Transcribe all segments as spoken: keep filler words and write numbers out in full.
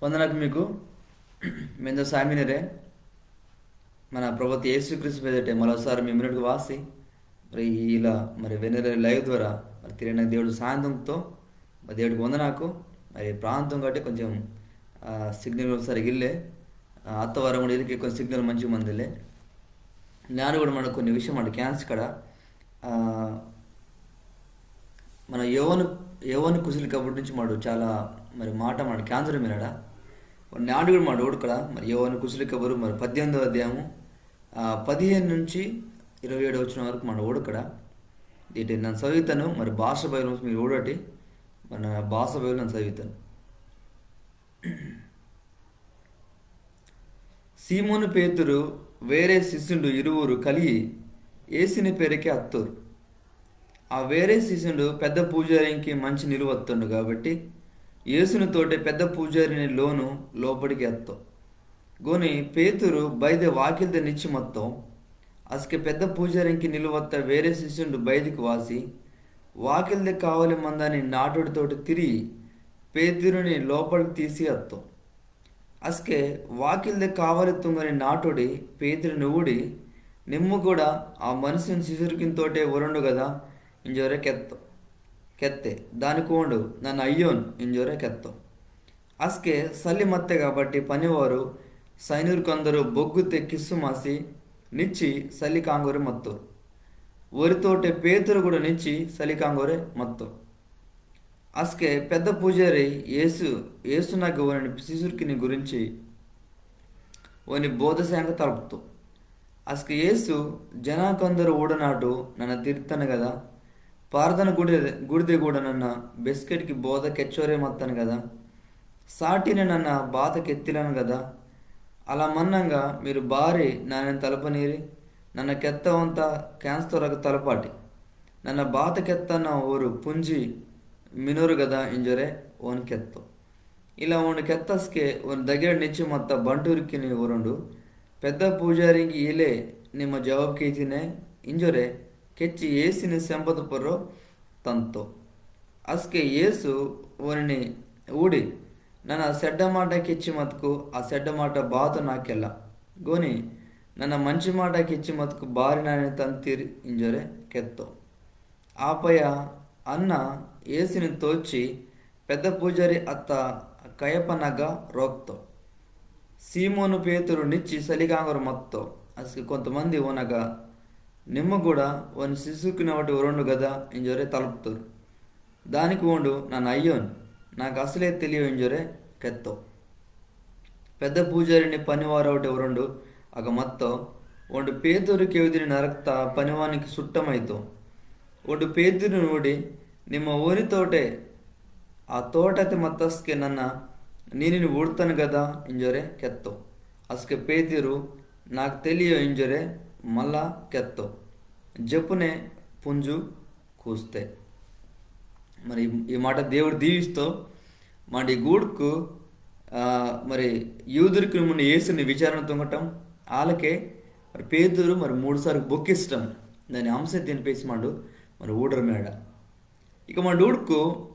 వందనాకు మీకు. మెందో సామినరే. మన ప్రభువత్త యేసుక్రీస్తు పేదటే మరోసారి మీ మున్నటికి వాసి, మరి ఇలా మరి వెన్నెల live ద్వారా మరి తిరిగిన దేవుడు సాయంత్రంతో మరి దేవుడికి వందనాకు. మరి ప్రాంతం కాబట్టి కొంచెం, ఆ, signal ఒకసారి ఇల్లే, ఆ, అత్త వారం కూడా ఇదికి కొంచెం signal మంచిగా మందిలే. నేను కూడా మనకు కొన్ని విషయం మనకు క్యాన్స్ కడ, ఆ, మన యోవాను, యోవాను కుశలి కబురు నుంచి మాడు చాలా మరి మాట మాడు కేంజోరె మినడ. నాడు కూడా మాడు ఊడకడ మరి యోవాను కుశలి కబురు మరి పద్దెనిమిదో అధ్యాయము, ఆ, పదిహేను నుంచి ఇరవై ఏడు వచనం వరకు మాడు ఊడకడ. దీటి నన్ను చదువుతాను మరి భాష బైబిల్ మీరు ఊడటి, మన భాష బైబిల్ నన్ను చదువుతాను. సీమోను పేతురు వేరే శిష్యుండు ఇరువురు కలియి యేసుని పెరకి అత్తోరు. ఆ వేరే శిష్యుండు పెద్ద పూజారింకి మంచి నిలువత్తోండు కాబట్టి యేసుని తోటే పెద్ద పూజారిని లోను లోపటికి అత్తో. గోని పేతురు బైదె వాకిల్దె నిచ్చి మత్తో. అస్కె పెద్ద పూజారింకి నిలువత్త వేరే శిష్యుండు బైదికి వాసి వాకిల్దె కావలి మందాని నాటోడితోటి తిరియి పేతురుని లోపటికి తీసి అత్తో. అస్కె వాకిల్దె కావలి తుంగని నాటోడి పేతురుని ఊడి, నిమ్ము కూడా ఆ మనిషిని శిశుర్కిని తోటే ఒరోండు గదా ఇంజోరె కెత్తో. కెత్తె దానికి ఓండు, నన్న అయ్యోన్ ఇంజోరె కెత్తో. అస్కె సలి మత్తె కాబట్టి పనివారు సైనికుర్కందరు బొగ్గుతె కిస్సు మాసి నిచ్చి సలి కాంగోరె మత్తోరు. ఓరితోటే పేతురు కూడా నిచ్చి సలి కాంగోరె మత్తో. అస్కె పెద్ద పూజారి యేసు, యేసునగ్గ ఓని శిశుర్కిని గురించి ఓని బోధ సేంక తలుపుతో. అస్కె యేసు జనాకందరు ఊడనాటు నన్న తిరితాను కదా, పార్దన గుడి, గుడిదె కూడా నన్న బెస్కెట్కి బోధ కెచ్చోరె మత్తాను కదా, సాటిని నన్న బాత కెత్తిలాను కదా, అలా మన్నంగా మీరు బారి నానిని తలపనీరి, నన్న కెత్తవంత కేంజ్తోరగ్గ తలపాటి. నన్న బాత కెత్తన్న ఓరు పుంజి మినోరు గదా ఇంజోరె ఓన్ కెత్తో. ఇలా ఓండు కెత్తస్కె ఓని దగ్గర నిచ్చి మత్త బంటుర్కిని ఒరోండు, పెద్ద పూజారింకి ఈలె నిమ్మ జవాబు కీతినె ఇంజోరె కెచ్చి యేసుని సెంపతె పొర్రొ తంతో. అస్కె యేసు ఓనిని ఊడి, నన్న సెడ్డ మాట కెచ్చి మత్కు ఆ సెడ్డ మాట బాతొ నాకెల్ల. గోని, నన్న మంచి మాట కెచ్చి మత్కు బారి నానిని తంతిరి ఇంజోరె కెత్తో. ఆపాయ అన్న యేసుని తోచ్చి పెద్ద పూజారి అత్త కయపనగ్గ రోక్తో. సీమోను పేతురు నిచ్చి సలి కాంగోరె మత్తో. అస్కె కొంతమంది ఓనగ్గ, నిమ్మ కూడా ఓని శిశుర్కిని వాటె ఒరోండు గదా ఇంజోరె తలుపుతోరు. దానికి ఓండు, నన్న అయ్యోన్, నాకు అసలే తెలియో ఇంజోరె కెత్తో. పెద్ద పూజారిని పనివారవటె ఒరోండు అగ్గ మత్తో. ఓండు పేతురు కెవ్దిని నరక్త పనివానికి సుట్ట మైతో. ఓండు పేతురుని ఊడి, నిమ్మ ఓనితోటే ఆ తోటతె మత్తస్కె నన్న నీనిని ఊడ్తాను గదా ఇంజోరె కెత్తో. అస్కె పేతురు, నాకు తెలియో ఇంజోరె మల్ల కెత్తో. జప్పునె పుంజు కూస్తె. మరి ఈ మాట దేవుడు దీవిస్తో. మరి ఈ గూడ్కు, ఆ, మరి యూదుర్కిని మున్నె యేసుని విచారణ తుంగటం, ఆలకె మరి పేతురు మరి మూడు సార్లు బొక్కిస్టం. దాని అంశం తినిపేసి మాడు మరి ఊడరు మేడ. ఇక మాడు ఊడ్కు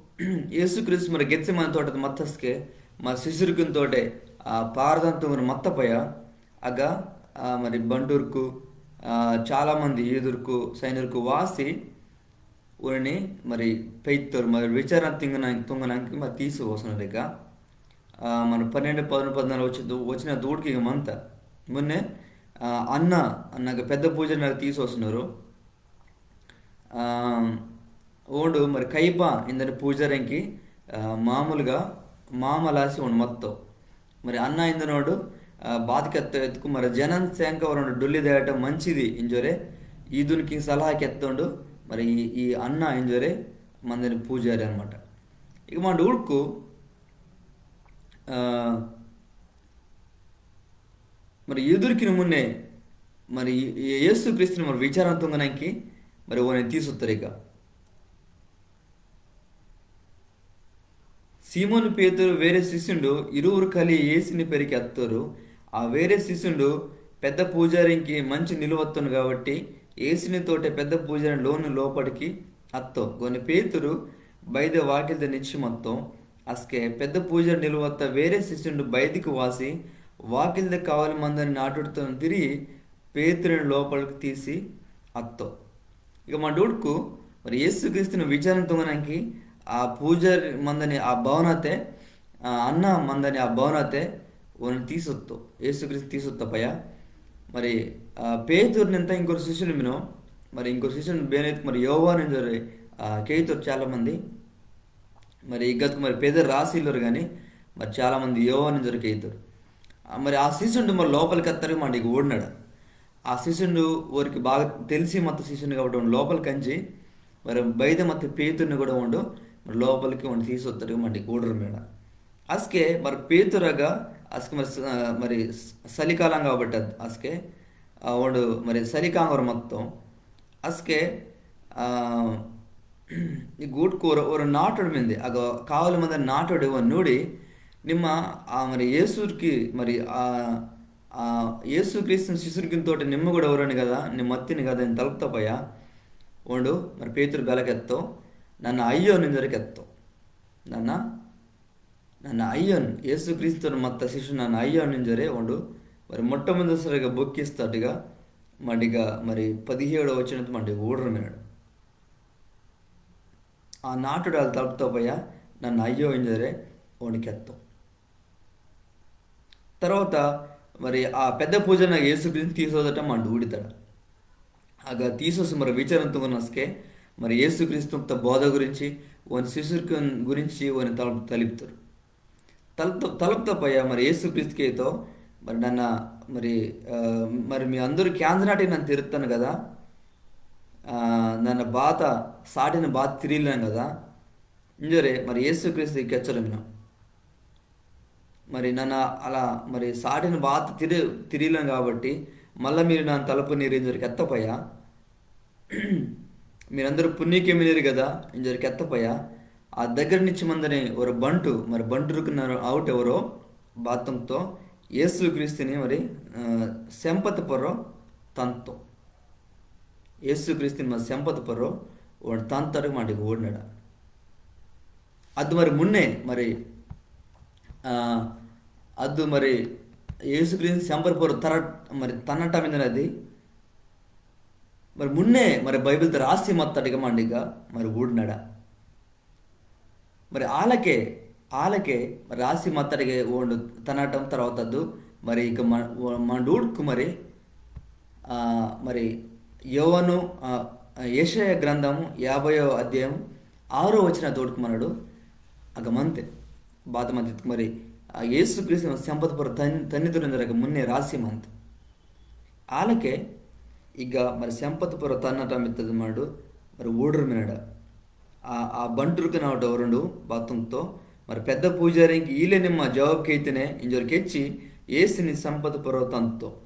యేసుక్రీస్తు మరి గెత్సెమనె తోటతె మత్తస్కె మా శిశుర్కిని తోటే, ఆ, పార్దన తుంగని మత్తపాయ అగ్గ, ఆ, మరి బంటుర్కు, ఆ, చాలా మంది యూదుర్కు, సైనికుర్కు వాసి ఓనిని మరి పెయిత్తోరు, మరి విచారణ తుంగన-, తుంగనాంకి మరి తీసి వస్తున్నారు ఇక. ఆ, మన పన్నెండు, పదమూడు, పద్నాలుగు వచ్చి దు-, వచ్చిన దూడికి ఇక మంత. మున్నె, ఆ, అన్న, అన్నగా పెద్ద పూజారి నాకు తీసి వస్తున్నారు. ఆ, ఓండు మరి కయప ఇందని పూజారింకి, ఆ, మామూలుగా మామలాసి ఓండు మత్తో. మరి అన్న ఇందనోడు, ఆ, బాత కెత్త ఎత్తుకు మరి జనం సేంక ఒరోండు డొల్లి దాయటం మంచిది ఇంజోరె యూదుర్కిని సలహా కెత్తోండు. మరి ఈ, ఈ అన్న ఇంజోరె మందని పూజారి అనమాట. ఇక మాడు ఊడ్కు, ఆ, మరి యూదుర్కిని మున్నె మరి ఈ, ఈ యేసుక్రీస్తుని మరి విచారణ తుంగనాంకి మరి ఓనిని తీసొత్తోరు ఇక. సీమోను పేతురు వేరే శిష్యుండు ఇరువురు కలియి యేసుని పెరకి అత్తోరు. ఆ వేరే శిష్యుండు పెద్ద పూజారింకి మంచి నిలువత్తోండు కాబట్టి యేసుని తోటే పెద్ద పూజారిని లోను లోపటికి అత్తో. గోని పేతురు బైదె వాకిల్దె నిచ్చి మత్తో. అస్కె పెద్ద పూజారి నిలువత్త వేరే శిష్యుండు బయటికి వాసి, వాకిల్దె కావలి మందని నాటోడితోని తిరియి పేతురుని లోపలికి తీసి అత్తో. ఇక మా డూడ్కు మరి యేసుక్రీస్తుని విచారణ తుంగనాంకి ఆ పూజారి మందని ఆ భవనతె, ఆ అన్న మందని ఆ భవనతె ఓని తీసొత్తో, యేసుక్రీస్తు తీసొత్త పయ్య. మరి ఆ పేతురునింత ఇంకొరు శిష్యుడు మినో, మరి ఇంకొరు శిష్యుడు బేనైతే మరి యోవాను ఇంజోరె ఆ కేయితోరు చాలా మంది. మరి ఇగ్గత్కు మరి పేదరు రాసి ఇల్లోరు కానీ మరి చాలా మంది యోవాను ఇంజోరె కేయితోరు. ఆ, మరి ఆ శిష్యుండు మరి లోపలికి అత్తరికి మండికి ఊడినాడు. ఆ శిష్యుండు ఓరికి బాగా తెలిసి మత్త శిష్యుండు కాబట్టి ఓండు లోపలికి అంజి మరి బయట మత్త పేతురుని కూడా ఓండు మరి లోపలికి ఓండు తీసొత్తరికి మండికి ఊడరు మేడ. అస్కె మరి పేతురగా అస్కె మరి స-, మరి స-, చలికాలం కాబట్టి అద్-, అస్కె, ఆ, ఓండు మరి చలికాంగోరు మత్తో. అస్కె, ఆ, ఈ గూడ్కు ఒరొ, ఒరొ నాటోడి మిందె, అగ కావలి మందని నాటోడి ఓని నూడి, నిమ్మ, ఆ, మరి యేసుకి, మరి, ఆ, ఆ, యేసుక్రీస్తుని శిష్యుర్కిని తోటి నిమ్మ కూడా ఒరోని కదా, నిమ్మ మత్తిని కదా, ఇంజి తలుప్త పయ్య, ఓండు, మరి పేతురు బేల కెత్తో, నన్న అయ్యోన్ ఇంజోరె కెత్తో. నన్న, నన్న అయ్యోన్, యేసుక్రీస్తుని మత్త శిష్యుండు నన్న అయ్యోన్ ఇంజోరె ఓండు, మరి మొట్టమొదటిసారిగా బొక్కిస్తాటిగా, మండిగా, మరి పదిహేడో వచనతె మండి ఊడరు మినడు. ఆ నాటోడి అల తలుప్త పయ్య, నన్న అయ్యో ఇంజోరె ఓండు కెత్తో. తర్వాత మరి ఆ పెద్ద పూజారినగ యేసుక్రీస్తుని తీసొదటం మండు ఊడితాడు. అగ తీసొసి మరి విచారణ తుంగనస్కె, మరి యేసుక్రీస్తు తుంగ్త బోధ గురించి, ఓని శిష్యుర్కి గురించి, ఓని తల-, తలిప్తోరు. తలప్త, తలప్త పయ్య మరి యేసుక్రీస్తు కేయితో, మరి నన్న, మరి, ఆ, మరి మీ అందరు కేంజనాటి నన్న తిరుత్తాను కదా, ఆ, నన్న బాత, సాటిని బాత తిరియిలాను కదా, ఇంజోరె మరి యేసుక్రీస్తు కెచ్చోరు మినో. మరి నన్న అల మరి సాటిని బాత తిరి-, తిరియిలాను కాబట్టి, మల్ల మీరు నన్న తలుపునీరు ఇంజోరె కెత్త పయ్య. మీరందరు పున్నికె మినిరి కదా, ఇంజోరె కెత్త పయ్య. ఆ దగ్గర నుంచి మందని ఒరొ బంటు, మరి బంటు రుకున అవుటె ఒరొ బాత తుంగ్తో, యేసుక్రీస్తుని మరి, ఆ, సెంపతె పొర్రొ తంతో. యేసుక్రీస్తుని మరి సెంపతె పొర్రొ ఓండు తంతోరికి మండికి ఊడినాడు. అద్దు మరి మున్నే మరి, ఆ, అద్దు మరి యేసుక్రీస్తుని సెంపతె పొర్రొ తర-, మరి తన్నటం ఇందనది. మరి మున్నే మరి బైబిల్తె రాసి మత్తటిగా మండిగా మరి ఊడినాడా. మరి ఆలకే, ఆలకే మరి రాసి మత్తటిగా ఓండు తన్నటం తర్వాత అద్దు మరి ఇక మ-, ఓ-, మన డూడ్కు మరి, ఆ, మరి యోవాను, ఆ, యెషయా గ్రంథము యాభైవ అధ్యాయం ఆరో వచన తోడుకు మనడు అగ మంతె. బాత మంతె మరి ఆ యేసుక్రీస్తు సెంపతె పొర్రొ తన్-, తన్నితోరు ఇంజోరె అగ మున్నే రాసి మంతె. ఆలకే ఇగ మరి సెంపతె పొర్రొ తన్నటం ఇత్తది మాడు మరి ఊడరు మినడ. ఆ, ఆ బంటు రుకున అవుటె ఒరోండు బాత తుంగ్తో, మరి పెద్ద పూజారింకి ఈలే నిమ్మ జవాబు కేయితినే ఇంజోరె కెచ్చి యేసుని సెంపతె పొర్రొ తంతో.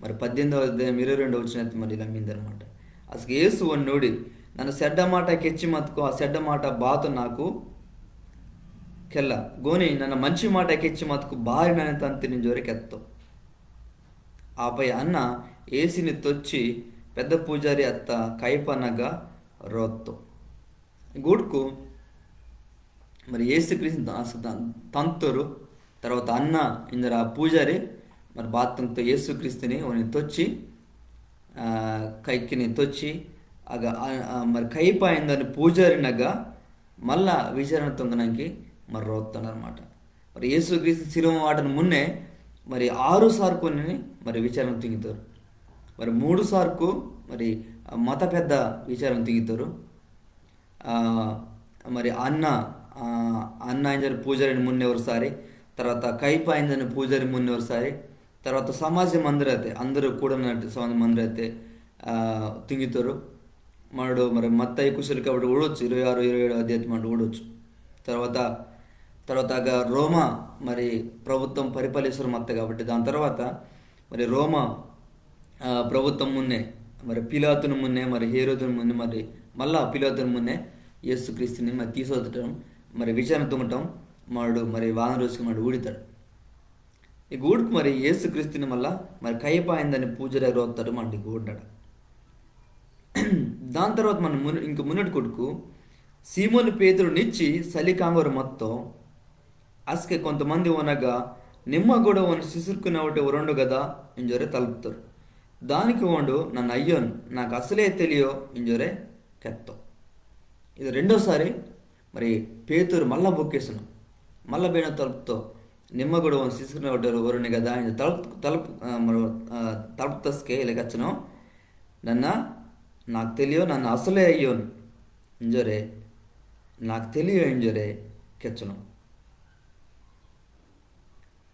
మరి పద్దెనిమిదవ అధ్యాయం ఇరవై రెండవ వచనతె మరి ఇలా మిందనమాట. అస్కె యేసు ఓని నూడి, నన్న సెడ్డ మాట కెచ్చి మత్కు ఆ సెడ్డ మాట బాత నాకు కెల్ల. గోని నన్న మంచి మాట కెచ్చి మత్కు బారి నన్న తంతిని ఇంజోరె కెత్తో. ఆపై అన్న యేసుని తొచ్చి పెద్ద పూజారి అత్త కయపనగ రోత్తో. గూడ్కు మరి యేసుక్రీస్తుని త-, అసలు త-, తంతోరు. తర్వాత అన్న ఇంజోరె ఆ పూజారి మరి బాత తుంగ్తో యేసుక్రీస్తుని ఓని తొచ్చి, ఆ, కైకిని తొచ్చి, అగ, ఆ, ఆ, మరి కయప ఇందని పూజారినగ మల్ల విచారణ తుంగనాంకి మరి రోత్తోండనమాట. మరి యేసుక్రీస్తు సిలువ వాటని మున్నే మరి ఆరు సార్కు ఓనిని మరి విచారణ తుంగితోరు. మరి మూడు సార్కు మరి ఆ మత పెద్ద విచారణ తుంగితోరు. ఆ, మరి అన్న, ఆ, అన్న ఇందని పూజారిని మున్నే ఒరొసారి, తర్వాత కయప ఇందని పూజారి మున్నే ఒరొసారి, తర్వాత సమాజ మందిరతె, అందరు కూడనట్టు సమాజ మందిరతె, ఆ, తుంగితోరు. మనడు మరి మత్తయి కుశలు కాబట్టి ఊడొచ్చు, ఇరవై ఆరు, ఇరవై ఏడు అధ్యాయం మనడు ఊడొచ్చు. తర్వాత, తర్వాత అగ రోమా మరి ప్రభుత్వం పరిపాలిసోరు మత్త కాబట్టి దాని తర్వాత మరి రోమా, ఆ, ప్రభుత్వం మున్నే, మరి పిలాతుని మున్నే, మరి హేరోదుని మున్నే, మరి మళ్ళా పిలాతుని మున్నే యేసుక్రీస్తుని మరి తీసొద్దటం, మరి విచారణ తుంగటం, మాడు మరి వారం రోజుకి మాడు ఊడితాడు. ఇక ఊడుకు మరి యేసుక్రీస్తుని మళ్ళా మరి కయప ఇందని పూజారి రోత్తాడు మాడు ఇక ఊడినాడు. దాని తర్వాత మన మున్-, ఇంక మున్నటి కొడుకు సీమోను పేతురు నిచ్చి సలికాంగోరు మత్తో అస్కె కొంతమంది ఓనగ్గ, నిమ్మ గూడ ఓని సిసుర్కినవటె ఒరోండు గదా ఇంజోరె తల్ప్తోరు. దానికి ఓండు, నన్న అయ్యోన్, నాకు అసలే తెలియో ఇంజోరె కెత్తో. ఇది రెండోసారి మరి పేతురు మళ్ళా బొక్కిసను. మళ్ళా బేనో తల్ప్తో, నిమ్మ గూడ ఓని సిసుర్కినవటె ఒరోని గదా ఇంజోరె తల్ప్-, తల్ప్-, ఆ, మరి, ఆ, తల్ప్తస్కె ఇల కెచ్చనో, నన్న, నాకు తెలియో, నన్న అసలే అయ్యోన్ ఇంజోరె, నాకు తెలియో ఇంజోరె కెచ్చనో.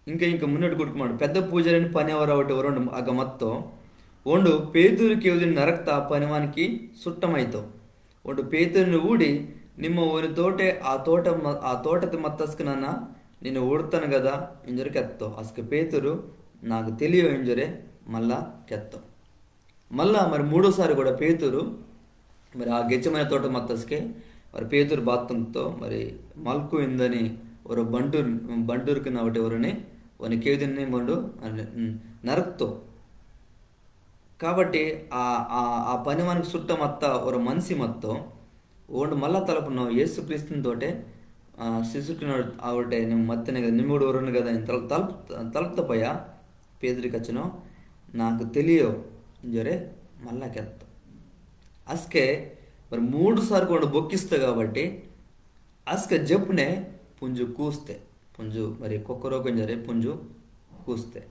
ఇంక, ఇంక మున్నటి కుడ్కు మాడు. పెద్ద పూజారిని పనివారవటె ఒరోండు అగ్గ మత్తో. ఓండు పేతురు కెవ్దిని నరక్త ఆ పనివానికి సుట్టమైతో. ఓండు పేతురుని ఊడి, నిమ్మ ఓని తోటె ఆ తోట మ-, ఆ తోటతె మత్తస్కె నన్న నిన్ను ఊడ్తాను గదా ఇంజోరె కెత్తో. అస్కె పేతురు, నాకు తెలియో ఇంజోరె మళ్ళా కెత్తో. మళ్ళా మరి మూడోసారి కూడా పేతురు మరి ఆ గెత్సెమనె తోట మత్తస్కె మరి పేతురు బాత్తుంగ్తో మరి మల్కు ఇందని ఒరో బంటుర్-, బంటుర్కినవటె ఒరోని, ఓని కెవ్దిని మండు, ఉమ్, నరక్తో. కాబట్టి ఆ, ఆ, ఆ పనివానికి సుట్ట మత్త ఒరో మన్సి మత్తో, ఓండు మళ్ళా తలప్నో యేసు క్రీస్తుని తోటె, ఆ, సిసుర్కినవటె నిమ్మ మత్తిని గదా, నిమ్మ గూడ ఒరోని గదా ఇంజి తల-, తలప్-, తలప్త పయ్య పేతురు కెచ్చనో, నాకు తెలియో ఇంజోరె మళ్ళా కెత్తో. అస్కె మరి మూడు సార్కు ఓండు బొక్కిస్తో కాబట్టి, అస్కె జెప్నే పుంజు కూస్తె. పుంజు మరి కొక్కొరొకు ఇంజోరె పుంజు కూస్తె.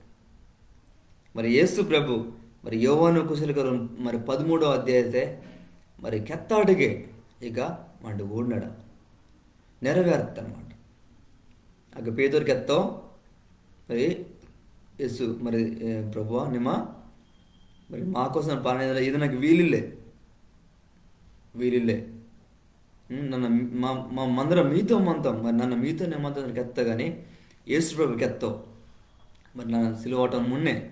మరి యేసు ప్రభు మరి యోవాను కుసలి కబురు మరి పదమూడో అధ్యాయతె మరి కెత్తాటికె ఇక మండు ఊడినడ నెరవేర్త అన్నమాట. అగ్గ పేతురు కెత్తో, మరి యేసు, మరి, ఏ, ప్రభువా, నిమ్మ, మరి మా కోసం పానం ఈదన-, ఈదనకి వీలిల్లె. వీలిల్లె. ఉమ్, నన్న మా, మా మందర మీతో మంతం, మరి నన్న మీతోనే మంతం కెత్త గాని, యేసు ప్రభు కెత్తో. మరి నన్న సిలువటం మున్నే.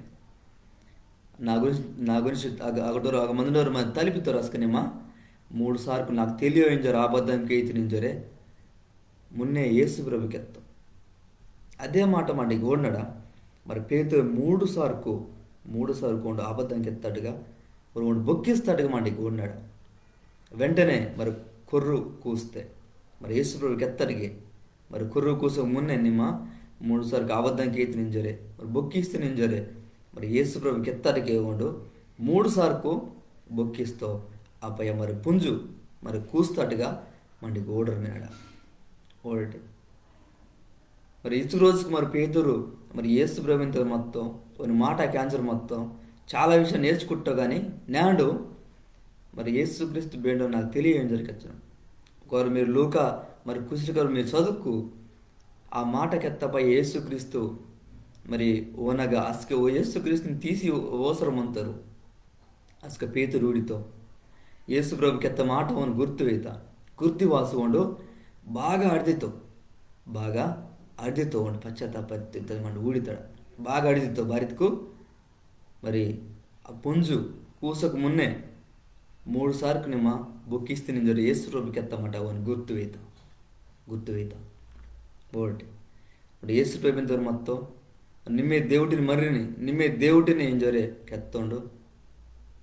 నా గురించి, నా గురించి అగ-, అగటోరు, అగ మందనోరు మరి తలిపితోరు అస్కె నిమ్మ. మూడు సార్కు నాకు తెలియో ఇంజోరె అబద్ధం కెత్తిని ఇంజోరె. మున్నే యేసు ప్రభు కెత్తో. అదే మాట మండికి ఊడినడ, మరి పేతురు మూడు సార్కు, మూడు సార్కు ఓండు అబద్ధం కెత్తాటిగ, ఓండు బొక్కిస్తాటిగ మండికి ఊడినడ. వెంటనే మరి కొర్రు కూస్తె. మరి యేసు ప్రభు కెత్తాటిగె, మరి కొర్రు కూసొ మున్నే నిమ్మ మూడు సార్కు అబద్ధం కెత్తిని ఇంజోరె, మరి బొక్కిస్తిని ఇంజోరె, మరి యేసు ప్రభు కెత్తాటిగె ఓండు మూడు సార్కు బొక్కిస్తో, ఆ పయ్య మరి పుంజు, మరి కూస్తాటిగ మండికి ఊడోర్ మినడ. ఊడటి. మరి ఇచ్చు రోజుకు మరి పేతురు, మరి యేసు ప్రభుని తోటె మత్తో, ఓని మాట కేంజోర్ మత్తో, చాలా విషయం నేర్చుకుట్టో గాని, నేండు మరి యేసు క్రీస్తు బేండో నాకు తెలియో ఇంజోరె కెచ్చనో. ఒకవేళ మీరు లూకా మరి కుసలి కబురు మీరు చదువుకు, ఆ మాట కెత్త పయ్య యేసు క్రీస్తు మరి ఓనగ్గ అస్కె ఓ యేసు క్రీస్తుని తీసి ఓసోర్ మంతోరు. అస్కె పేతురు ఊడితో. యేసు ప్రభు కెత్త మాట ఓండు గుర్తు వేయిత. గుర్తు వాసి ఓండు బాగా అడిదితో. బాగా అడిదితో ఓండు పశ్చాత్తాప మండు ఊడితడ. బాగా అడిదితో బారిత్కు మరి ఆ పుంజు కూసకు మున్నే మూడు సార్కు నిమ్మ బొక్కిస్తిని ఇంజోరె యేసు ప్రభు కెత్త మాట ఓండు గుర్తు వేయిత. గుర్తు వేయిత. ఓటి. ఓండు యేసు ప్రభుని తోటె మత్తో, నిమ్మే దేవుటిని మర్రిని, నిమ్మే దేవుటిని ఇంజోరె కెత్తోండు.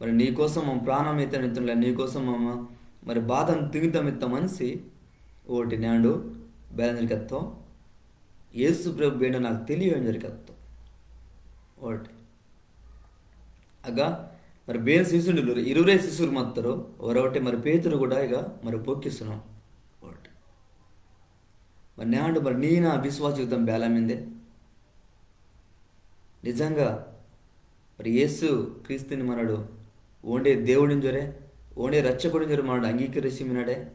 మరి నీ కోసం మమ్మ ప్రాణం ఈతోండు ఇంతోండు, నీ కోసం మమ్మ మరి బాధని తుంగితం ఇత్త మన్సి, ఓటి నేండు బేల ఇంజోరె కెత్తో, యేసు ప్రభు బేండో నాకు తెలియో ఇంజోరె కెత్తో. ఓటి. అగ్గ మరి బేనో సిసుండు ఇల్లరు, ఇరువురే సిసురు మత్తోరు, ఒరవటె మరి పేతురు కూడా ఇక మరి బొక్కిసనో. ఓటి. మరి నేండు మరి నీ నా విశ్వాస జీవితం బేల మిందె. నిజంగా మరి యేసు క్రీస్తుని మనడు ఓండే దేవుడింజోరె, ఓండే రక్షకుడింజోరె మనడు అంగీకరిసి మినడే,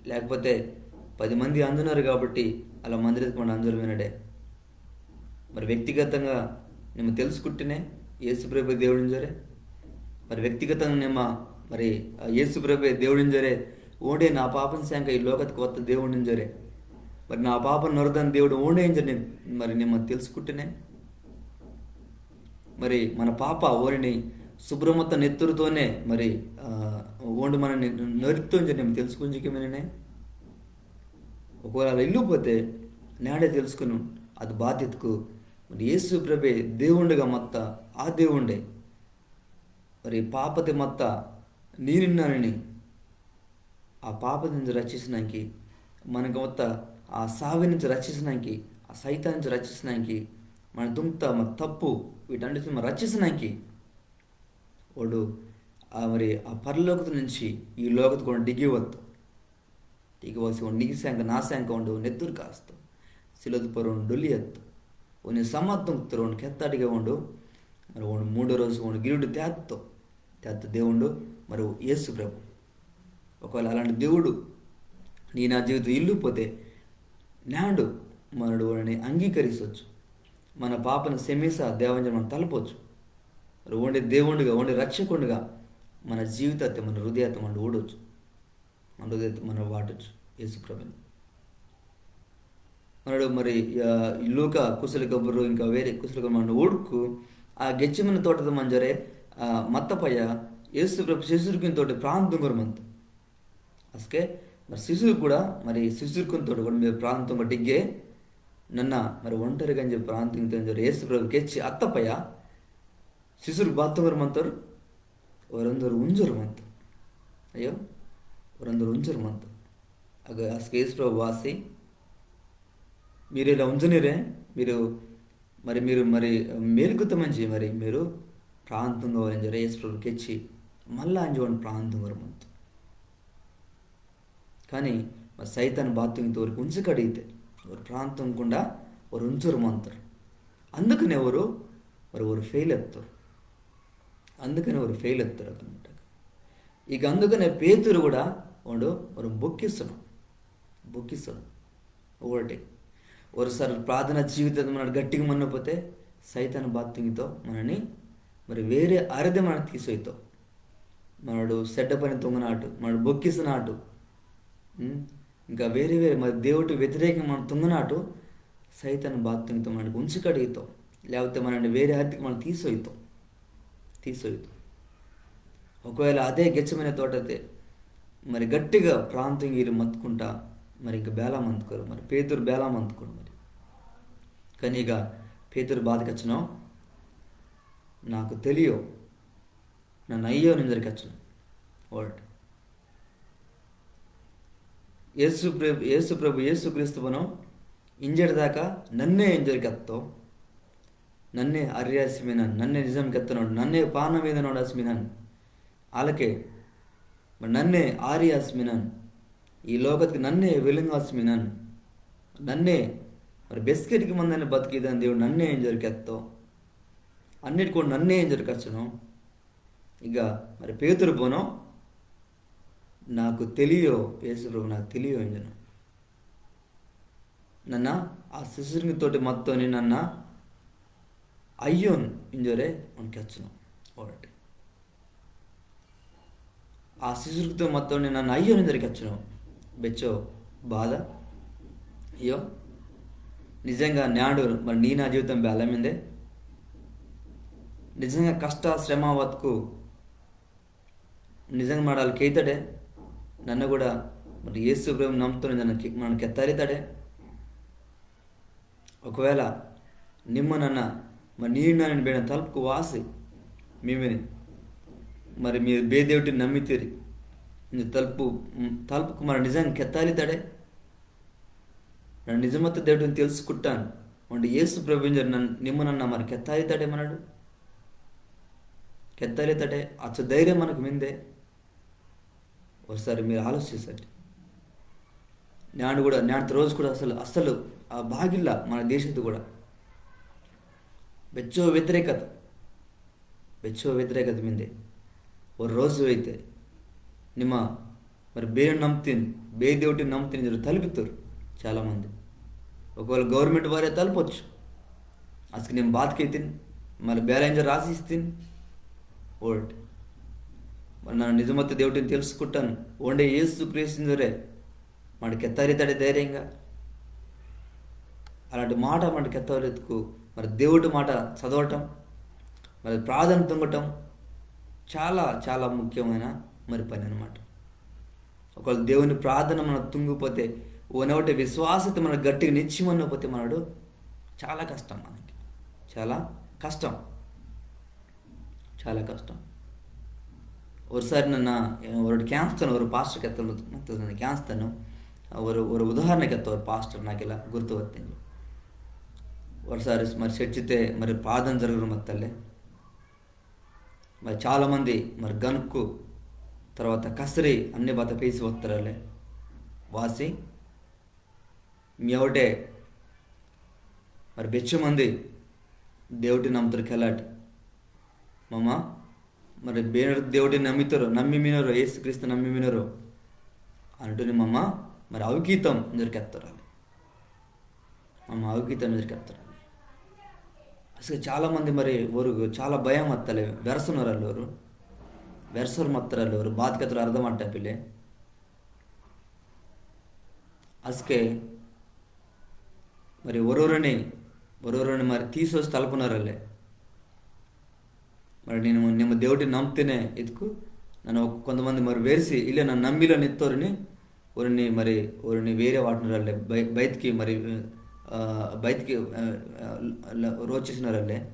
లేకపోతే పది మంది అందున్నారు కాబట్టి అలా మందిరత్కు మనడు అందురు మినడే. మరి వ్యక్తిగతంగా నిమ్మ తెలుసుకుట్టినే యేసు ప్రభు దేవుడింజోరె. మరి వ్యక్తిగతంగా నిమ్మ మరి ఆ యేసు ప్రభు దేవుడింజోరె, ఓండే నా పాపం శాంక ఈ లోకత్కు వత్త దేవుడింజోరె. మరి నా పాపం నొరదన్ దేవుడు ఓండే ఇంజోరె నిమ్-, మరి నిమ్మ తెలుసుకుట్టినే. మరి మన పాప ఓనిని శుభ్రమత్త నెత్తురుతోనే మరి, ఆ, ఓండు మనని నొరితో ఇంజోరె నిమ్మ తెలుసుకుంజికి మిననే. ఒకవేళ అలా ఇల్లుపోతే నేండే తెలుసుకును, అది బాతిత్కు మరి యేసు ప్రభే దేవుండుగా మత్త ఆ దేవుండే. మరి పాపతే మత్త నీ నిన్నానిని ఆ పాపతి నుంచి రక్షిసనాంకి, మనకు మత్త ఆ సావి నుంచి రక్షిసనాంకి, ఆ సైతాన్ నుంచి రక్షించడానికి, మన తుంగ్త మన తప్పు, వీటన్నిటిని మనం రక్షించడానికి ఓండు ఆ మరి ఆ పరలోకత నుంచి ఈ లోకత కూడా డిగ్గి వత్తో. డిగ్గి వసి ఓండు నీ సెంక నా సెంక ఓండు నెత్తురు కాస్తో. సిలువత పొర్రో ఓండు డొల్లి అత్తో. ఓని సమాధి తుంగ్తోరు, ఓండు కెత్తాటిగా ఓండు. మరి ఓండు మూడో రోజు ఓండు గిరుడు తేత్తో. తేత్త దేవుండు మరి యేసు ప్రభు. ఒకవేళ అలాంటి దేవుడు నీ నా జీవితం ఇల్లు పోతే, నేండు మనడు ఓనిని అంగీకరించొచ్చు. మన పాపను క్షమిసా దేవాంజలి మనం తలపొచ్చు. మరి ఓండే దేవుండుగా, ఓండే రక్షకుండుగా మన జీవితాతే, మన హృదయాతే మనడు ఊడొచ్చు. మన హృదయాతే మనడు వాటొచ్చు యేసు ప్రభుని. మనడు మరి, ఆ, లూకా కుసలి కబురు, ఇంకా వేరే కుసలి కబురు మనడు ఊడ్కు, ఆ గెత్సెమనె తోటత మంజోరె, ఆ, మత్తపయ్య యేసు ప్రభు శిశుర్కిని తోటి ప్రార్థన తుంగోరు మంత. అస్కె మరి శిశుర్ కూడా, మరి శిశుర్కిని తోటి కూడా మీరు ప్రార్థన తుంగ డిగ్గే, నన్న మరి ఒంటరిగా ఇంజి ప్రార్థన తుంగోరు ఇంజోరె యేసు ప్రభు కెచ్చి అత్తపయ్య శిశుర్ బాత తుంగోరు మంతోరు, ఓరందోరు ఉంజోరు మంతోరు. అయ్యో, ఓరందోరు ఉంజోరు మంతోరు. అగ్గ అస్కె యేసు ప్రభు వాసి, మీరు ఇలా ఉంజనీరె, మీరు మరి, మీరు మరి మేల్కుత మంజి మరి మీరు ప్రార్థన తుంగవాలె ఇంజోరె యేసు ప్రభు కెచ్చి, మళ్ళా అంజి ఓండు ప్రార్థన తుంగోరు మంతోరు. కానీ మరి సైతాన్ బాత తుంగితో ఓరికి ఉంజి కడిగితే, ఓరు ప్రార్థన తుంగకుండా ఓరు ఉంజోరు మంతోరు. అందుకనే ఓరు, మరి ఓరు fail అత్తోరు. అందుకనే ఓరు fail అత్తోరు అన్నమాట. ఇక అందుకనే పేతురు కూడా ఓండు, ఓరు బొక్కిసోను. బొక్కిసోను. ఒకటి. ఒకసారి ప్రార్థన జీవితం మనడు గట్టిగా మన్నపోతే, సైతాన్ బాత తుంగితో మనని మరి వేరే అరదే మనడు తీసొయితో. మనడు సెడ్డ పని తుంగనాటు, మనడు బొక్కిసనాటు, ఉం? ఇంకా వేరే వేరే మరి దేవుటి వ్యతిరేకంగా మనడు తుంగనాటు, సైతాన్ బాత తుంగితో మనడు ఉంజి కడిగితో, లేకపోతే మనని వేరే హద్దుకి మనడు తీసొయితో, తీసొయితో. ఒకవేళ అదే గెత్సెమనె తోటతే మరి గట్టిగా ప్రార్థన తుంగి మత్తుకుంటా, మరి ఇంకా బేలా మంతుకోరు, మరి పేతురు బేలా మంతుకోరు మరి. కానీ ఇక పేతురు బాత కెచ్చోను, నాకు తెలియో, నన్న అయ్యోను ఇంజోరె కెచ్చోను. Word. యేసు ప్రభు, యేసు ప్రభు, యేసు క్రీస్తు బోనో, ఇంజెటి దాకా నన్నే ఇంజోరె కెత్తో. నన్నే అర్రి ఆసి మినాన్, నన్నే నిజం కెత్తనోండు, నన్నే పానం ఈదనోండు ఆసి మినాన్. ఆలకే, మరి నన్నే ఆరి ఆసి మినాన్. ఈ లోకత్కి నన్నే వెలుంగు ఆసి మినాన్. నన్నే, మరి బెస్కెట్కి మందని బతుకు ఈదని దేవుండు నన్నే ఇంజోరె కెత్తో. అన్నిటికి కూడా నన్నే ఇంజోరె కెచ్చోను. ఇక మరి పేతురు బోనో, నాకు తెలియో, యేసు ప్రభు నాకు తెలియో ఇంజోను. నన్న ఆ శిశుర్కిని తోటి మత్తోని నన్న అయ్యోను ఇంజోరె ఓండు కెచ్చోను. ఒకటి. ఆ శిశుర్కితో మత్తోని నన్న అయ్యోను ఇంజోరె కెచ్చోను. బెచ్చో బాధ. అయ్యో. నిజంగా నేండు మరి నీ నా జీవితం బేలా మిందే. నిజంగా కష్ట శ్రమ వత్కు నిజంగా మనడు ఆలకే ఇత్తడే, నన్న కూడా మరి యేసు ప్రభుని నమ్ముతోని నన్న కె-, మనడు కెత్తాలితడే. ఒకవేళ నిమ్మ నన్న మరి నీ నానిని బేనో తలుపుకు వాసి, మీమిని మరి మీరు బే దేవుటిని నమ్మితిరి ఇంజి తలుపు, మ్, తలుపుకు మనడు నిజంగా కెత్తాలితడే. నన్న నిజమత్త దేవుటిని తెలుసుకుత్తాను. ఓండు యేసు ప్రభు ఇంజోరె నన్న, నిమ్మ నన్న మరి కెత్తాలితడే మనడు. కెత్తాలితడే, అచ్చో ధైర్యం మనకు మిందే. ఒకసారి మీరు ఆలోచిసండి. నేండు కూడా, నేండత రోజు కూడా అసలు, అసలు ఆ బాగిల్ల మన దేశత్తు కూడా. బెచ్చో వ్యతిరేకత. బెచ్చో వ్యతిరేకత మిందే. ఓ రోజు అయితే నిమ్మ మరి బేను నమ్ముతిని, బే దేవుటిని నమ్ముతిని ఇంజోరె తలిపితోరు చాలా మంది. ఒకవేళ government వారే తలపొచ్చు. అస్కె నిమ్మ బాత కెత్తిని, మళ్ళా బేలా ఇంజోరె రాసిస్తిని. Word. మరి నన్న నిజమత్త దేవుటిని తెలుసుకుత్తాను. ఓండే యేసు క్రీస్తు ఇంజోరె మనడు కెత్తాలితడే ధైర్యంగా. అలాంటి మాట మనడు కెత్తాలితుకు మరి దేవుటి మాట చదవటం, మరి ప్రార్థన తుంగటం చాలా, చాలా ముఖ్యమైన మరి పని అన్నమాట. ఒకవేళ దేవుని ప్రార్థన మనడు తుంగపోతే, ఓనవుటే విశ్వాసతే మనడు గట్టిగా నిచ్చి మన్నపోతే మనడు చాలా కష్టం మనకి, చాలా కష్టం, చాలా కష్టం. ఒకసారి నన్న, ఏ, ఒరొటి కేంజ్తాను, ఒరొ pastor కెత్తోండు, నన్న కేంజ్తాను, ఒరొ, ఒరొ ఉదాహరణ కెత్తో ఒరొ pastor నాకు ఇలా గుర్తు వత్తింది. ఒకసారి మరి చర్చితే మరి ప్రార్థన జరగడం మత్తలే. మరి చాలామంది మరి గనుక్కు తర్వాత కసరి అన్ని బాత పేసి వస్తారలే. వాసి మీ అవుటే మరి బెచ్చమంది దేవుటి నమ్ముతారు కెలాటి. మమ్మ మరి బేనరు దేవుటి నమ్మితారు, నమ్మి మినరు, యేసుక్రీస్తు నమ్మి మినరు అంటూనే మమ్మ మరి అవికీతం ఇంజోరి కెత్తారు. మమ్మ అవికీతం ఇంజోరి కెత్తారు. అసలు చాలామంది మరి ఓరు చాలా భయం మత్తలే, వెరసనోరు అల్లోరు, వెరసోరు మత్తరు అల్లోరు, బాత కెత్తోరు అర్థం అట్టపిల్లే. అసకే మరి ఒరొరని ఒరొరని మరి తీసోసి తలపనోరలే. మరి నేను నిమ్మ దేవుటి నమ్మితేనే ఇతుకు నన్ను కొంతమంది మరి వెరిసి ఇల్లే నన్ను నమ్మిలో నిత్తోరిని ఒరిని మరి ఒరిని వేరే వాటినోరలే బయ బయటికి మరి ఆ, బయటికి ఆ, ఆ, ల- రోచేసినోరలే.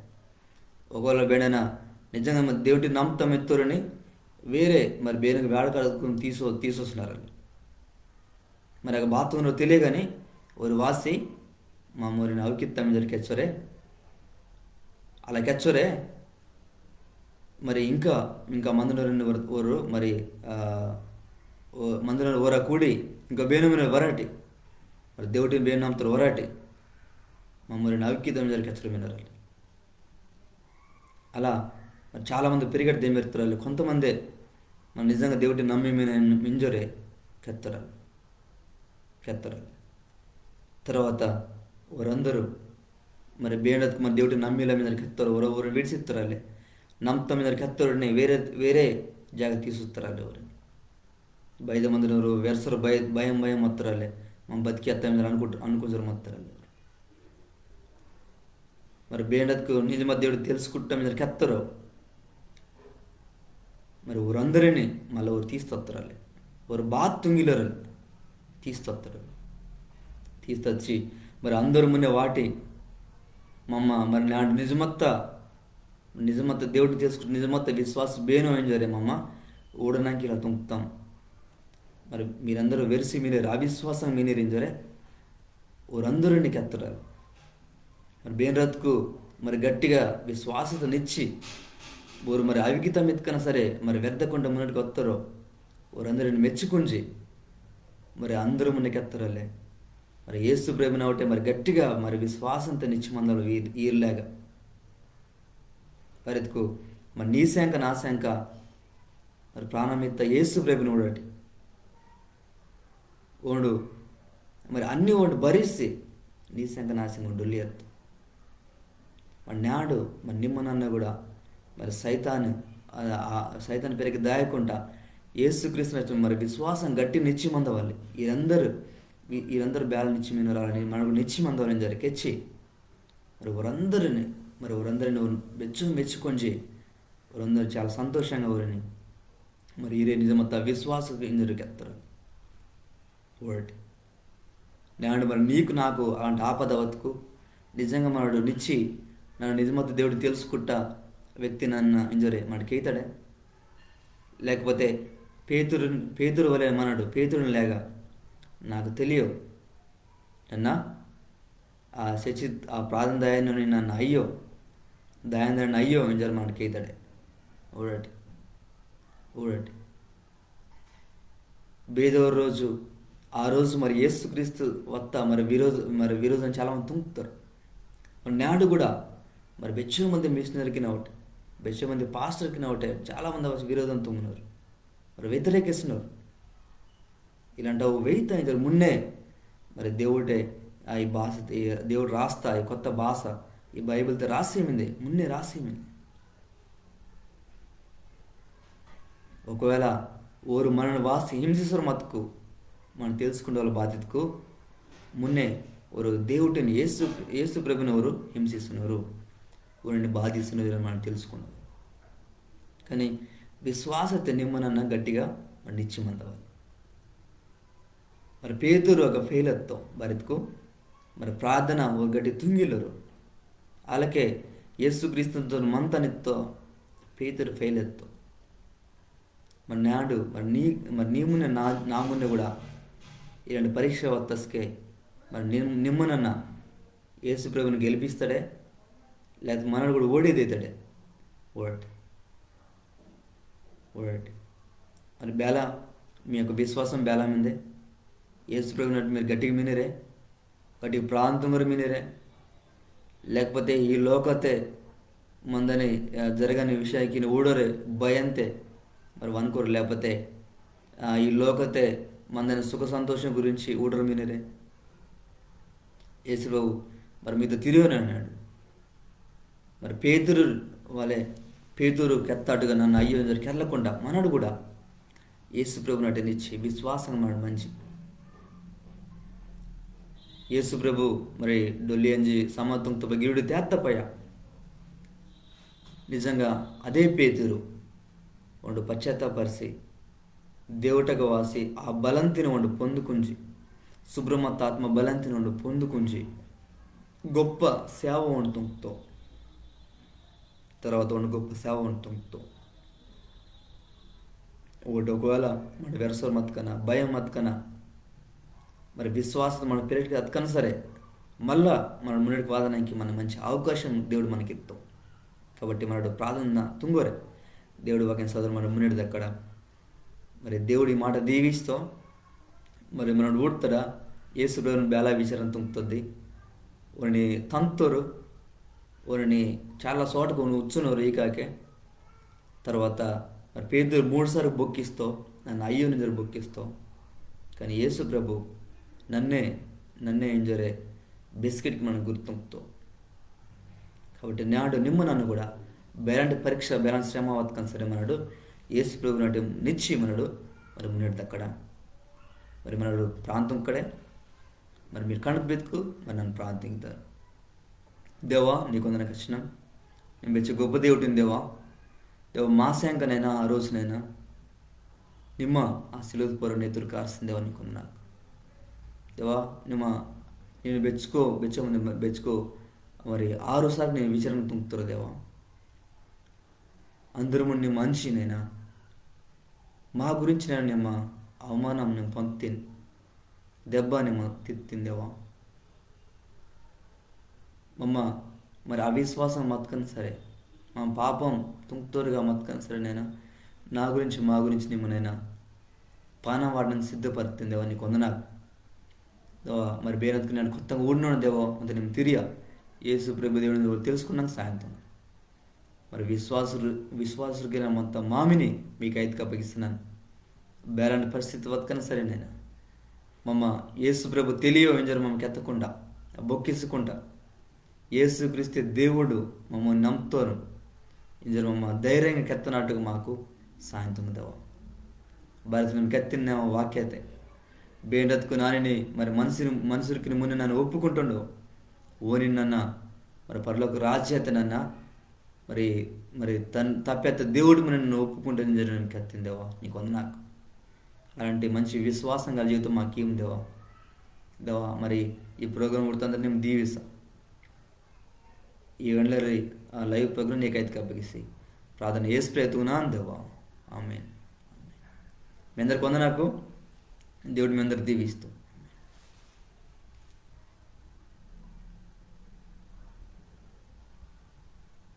ఒకవేళ బేడైనా నిజంగా మరి దేవుటి నమ్మకం ఎత్తోరని వేరే మరి బేనకు వేడకడుకుని తీసో తీసొస్తున్నారని. మరి ఒక బాత్తుకున్న తెలియగాని ఓరు వాసి మా మరి అవికిత్తం ఇంజోరి కెచ్చోరే. అలా కెచ్చోరే. మరి ఇంకా ఇంకా మందునోరు ఓరు మరి ఆ, ఓ- మందునోరు ఓరా కూడి ఇంకా బేనమైన వరాటి మరి దేవుటిని బేన నమ్ముతారు వరాటి. మా మరి అవికిత్తం ఇంజోరి కెచ్చోరు మినోరలే. అలా మరి చాలామంది పెరిగట్టు దేమెరుతారు. కొంతమందే మరి నిజంగా దేవుటిని నమ్మి మిన- మింజోరే కెత్తోరలే. కెత్తోరలే. తర్వాత ఓరందరూ మరి బేనత్కు మరి దేవుటిని నమ్మిల మింజోరి కెత్తోరు ఒరొ ఒరొ విడిసిత్తోరలే. నమ్మిత మింజోరి కెత్తోరిని వేరే వేరే జాగ తీసొత్తోరలే ఓరు. బయట మందునోరు వెరసోరు భయ భయం భయం మత్తోరలే. మా బతికి అత్త మింజోరి అనుకుంటు అనుకుంజోరు మత్తోరలే. మరి బేనత్కు నిజమత్త దేవుటి తెలుసుకుత్త మింజోరి కెత్తోరో మరి ఓరందరిని మళ్ళా ఓరు తీసొత్తోరలే. ఓరు బాత తుంగిలోరు తీసొత్తోరు. తీసొచ్చి మరి అందరు మున్నే వాటి మమ్మ మరి నాడు నిజమత్త నిజమత్త దేవుటిని తెలుసుకుత్త నిజమత్త విశ్వాసి బేనో ఇంజోరే మమ్మ ఊడనాంకి ఇలా తుంగ్తాం. మరి మీరందరూ వెరిసి మినిరి, అవిశ్వాసం మినిరి ఇంజోరే ఓరందరిని కెత్తోరలే. మరి బేనరత్కు మరి గట్టిగా విశ్వాసత నిచ్చి ఓరు మరి అవికితం ఇత్కన సరే మరి వెర్దకుండా మున్నటికి వత్తోరో ఓరందరిని మెచ్చుకుంజి మరి అందరు మున్నె కెత్తోరలే. మరి యేసు ప్రభుని అవుటే మరి గట్టిగా మరి విశ్వాసంత నిచ్చి మందోరు ఈ ఈర్లేగా. బారిత్కు మరి నీ సేంక నా సేంక మరి ప్రాణమిత్త యేసు ప్రభుని ఊడటి. ఓండు మరి అన్ని ఓండు భరిసి నీ సేంక నా సేంక డొల్లి అత్తో. మరి నాడు మరి నిమ్మ నన్న కూడా మరి సైతాను ఆ- ఆ సైతాను పెరిగి దాయకుండా యేసుక్రీస్తుని మరి విశ్వాసం గట్టి నిచ్చి మందవాలి. వీరందరూ వీ- వీరందరూ బేల నిచ్చి మినోరలే మనకు నిచ్చి మందవాలి ఇంజోరి కెచ్చి మరి ఓరందరిని మరి ఓరందరిని మెచ్చు మెచ్చుకొంజి ఓరందరూ చాలా సంతోషంగా ఓరిని మరి ఈరే నిజమత్త విశ్వాసకు ఇంజోరి కెత్తోరు. ఊడటి. నేడు మరి నీకు నాకు అలాంటి ఆపద వత్తుకు నిజంగా మనడు నిచ్చి నన్న నిజమత్త దేవుటిని తెలుసుకుత్త వ్యక్తి నన్న ఇంజోరే మనడు కేయితాడే. లేకపోతే పేతురు పేతురు వలె మనడు పేతురుని లేగా నాకు తెలియో. నన్న ఆ చర్చి ఆ ప్రార్థన దాయనోని నన్న అయ్యో, దాయనోని అయ్యో ఇంజోరి మనడు కేయితాడే. ఊడటి. ఊడటి. బేదవ రోజు ఆ రోజు మరి యేసుక్రీస్తు వత్త మరి విరోధ మరి విరోధం చాలామంది తుంగ్తోరు. మరి నాడు కూడా మరి బెచ్చో మంది మిషనరీకిన అవుటే, బెచ్చో మంది పాస్టర్కిన అవుటే చాలామంది వచ్చి విరోధం తుంగినోరు, మరి వ్యతిరేకిస్తున్నారు. ఇలాంటి ఓ వెయిత ఇంజోరి మున్నే మరి దేవుడే ఆ ఈ భాష ఈ దేవుడు రాస్తా ఈ కొత్త భాష ఈ బైబిల్తో రాసి మిందే మున్నే రాసి మిందే. ఒకవేళ ఓరు మనను వాసి హింసిసోరు మత్కు మనడు తెలుసుకుండవల బాతిత్కు మున్నే ఓరు దేవుటిని యేసు యేసు ప్రభుని ఓరు హింసిస్తున్నారు, ఓరిని బాధిస్తున్నారు మనడు తెలుసుకుండవల. కానీ విశ్వాసతే నిమ్మ నన్న గట్టిగా మరి నిచ్చి మందవాలి. మరి పేతురు ఒక ఫెయిల్ అత్తో బారిత్కు మరి ప్రార్థన ఓ గట్టి తుంగిలోరు. అలాకే యేసుక్రీస్తుతో మంతనిత్తో పేతురు ఫెయిల్ అత్తో. మరి నాడు మరి నీ మరి నీ మున్నే నా నా మున్నే కూడా ఇలాంటి పరీక్ష వత్తస్కే మరి నిమ్ నిమ్మ నన్న యేసు ప్రభుని గెలిపిస్తాడే, లేకపోతే మనడు కూడా ఓడేదైతాడే? ఓడటి. ఓడటి. మరి బేలా, మీ యొక్క విశ్వాసం బేలా మిందే? యేసు ప్రభుని మీరు గట్టిగా మినిరే? గట్టిగా ప్రార్థన కూడా మినిరే? లేకపోతే ఈ లోకతే మందని, ఆ, జరగని విషయానికి ఊడోరే భయంతే మరి వనుకోరు? లేకపోతే, ఆ, ఈ లోకతే మందని సుఖ సంతోషం గురించి ఊడోరు మినిరే? యేసు ప్రభు మరి మీతో తిరిగి అన్నాడు. మరి పేతురు వలె, పేతురు కెత్తాటుగా నన్ను అయ్యో ఇంజోరె కెర్లకుండా మనడు కూడా యేసు ప్రభు నాటి నిచ్చి విశ్వాసం మనడు మంచి. యేసు ప్రభు మరి డొల్లి అంజి సమాధి తుంగ్తప గిరుడు తేత్తపయ. నిజంగా అదే పేతురు ఓండు పశ్చాత్తాపరిసి, దేవుటగా వాసి ఆ బలంతిని ఓండు పొందుకుంజి, సుబ్రమత్త ఆత్మ బలంతిని ఓండు పొందుకుంజి, గొప్ప సేవ ఓండు తుంగ్తో. తర్వాత ఓండు గొప్ప సేవ ఓండు తుంగ్తో. ఓటి ఒకవేళ మన వెరసోరు మత్కన, భయం మత్కన, మరి విశ్వాసం మన పిల్లడికి అత్కన సరే, మళ్ళా మన మున్నడికి వాదనానికి మన మంచి అవకాశం దేవుడు మనకి ఇస్తాం. కాబట్టి మనడు ప్రార్థన తుంగోరే, దేవుడు వాక్యం చదువు మన మున్నడి దక్కడ. మరి దేవుడు ఈ మాట దీవిస్తో, మరి మనడు ఊడతాడా? యేసు ప్రభుని బేలా విచారం తుంగుతుంది. ఓని తంతోరు, ఓని చాలా చోటకు ఓని ఉచ్చునోరు ఈకాకే. తర్వాత మరి పేతురు మూడు సార్లు బొక్కిస్తో, నన్ను అయ్యో ఇంజోరె బొక్కిస్తో. కానీ యేసు ప్రభు నన్నే, నన్నే ఇంజోరె బెస్కెట్కి మనడు గుర్తుంగ్తో. కాబట్టి నాడు నిమ్మ నన్ను కూడా బేలాంటి పరీక్ష, బేలాంటి శ్రమ వత్కన సరే మనడు యేసు ప్రభు నాటి నిచ్చి మనడు మరి మున్నెడు దక్కడ. మరి మనడు ప్రార్థన కడే, మరి మీరు కణుకు బెతుకు మరి నన్ను ప్రార్థింతారు. దేవా, నీకు వందన కచ్చినం. నిమ్మ బెచ్చో గొప్ప దేవుటిని దేవా. దేవా, మా సేంకనైనా ఆ రోజునైనా నిమ్మ ఆ సిలువతి పొర్రొ నెత్తురు కార్సిన దేవా, నీకు వందనాకు. దేవా, నిమ్మ నిన్ను బెచ్చుకో, బెచ్చో మంది బెచ్చుకో, మరి ఆరు సార్లు నేను విచారణ తుంగుతారు దేవా. అందరము నిమ్మ అంచినైనా మా గురించి నేను నిమ్మ అవమానం నేను పొందుతాను, దెబ్బ నిమ్మ తిత్తిందేవా. మమ్మ మరి అవిశ్వాసం మత్కని సరే, మా పాపం తుంగ్తోరుగా మత్కని సరే నైనా, నా గురించి మా గురించి నిమ్మనైనా పానం వాడడానికి సిద్ధపడుతుందేవా, నీకు వందనాకు. దేవా, మరి బేనందుకు నేను కొత్తగా ఊడినాను దేవా, అంత నేను తిరిగా యేసు ప్రభు దేవుడిని తెలుసుకున్నాక సాయంత్రం మరి విశ్వాసురు విశ్వాసురుగిన మొత్తం మామిని మీకు ఐదుకు అప్పగిస్తున్నాను. బేలాంటి పరిస్థితి వత్కన సరే నైనా మమ్మ యేసు ప్రభు తెలియో ఇంజోరె మమ్మ కెత్తకుండా, బొక్కిసకుండా, యేసు క్రీస్తే దేవుడు మమ్మ నమ్ముతోరు ఇంజోరె మమ్మ ధైర్యంగా కెత్తనాటుగా మాకు సాయం తుంగ దేవా. బారితనం కెత్తిన వాక్యతే బేండత్కు నానిని మరి మనుషుని మనుషులకి మున్న నన్ను ఒప్పుకుంటుండో ఓని నన్న మరి పరలోక రాజ్యత నన్న మరి మరి తన్ తప్పెత్త దేవుడు మున్న నన్ను ఒప్పుకుంటాను ఇంజోరె నన్ను కెత్తిందేవా, నీకు వందనాకు. అలాంటి మంచి విశ్వాసం గల జీవితం మాకు ఇవ్వు దేవా. దేవా, మరి ఈ ప్రోగ్రామ్ కొడుతుందని నేను దీవిస్తా. ఈ వెండ్లరి ఆ లైవ్ ప్రోగ్రామ్ నీకు ఐదుకు అప్పగిసి ప్రార్థన యేసు ప్రభునామం దేవా. ఆమేన్. మీ అందరికి వందనాకు. దేవుడు మీ అందరు దీవిస్తూ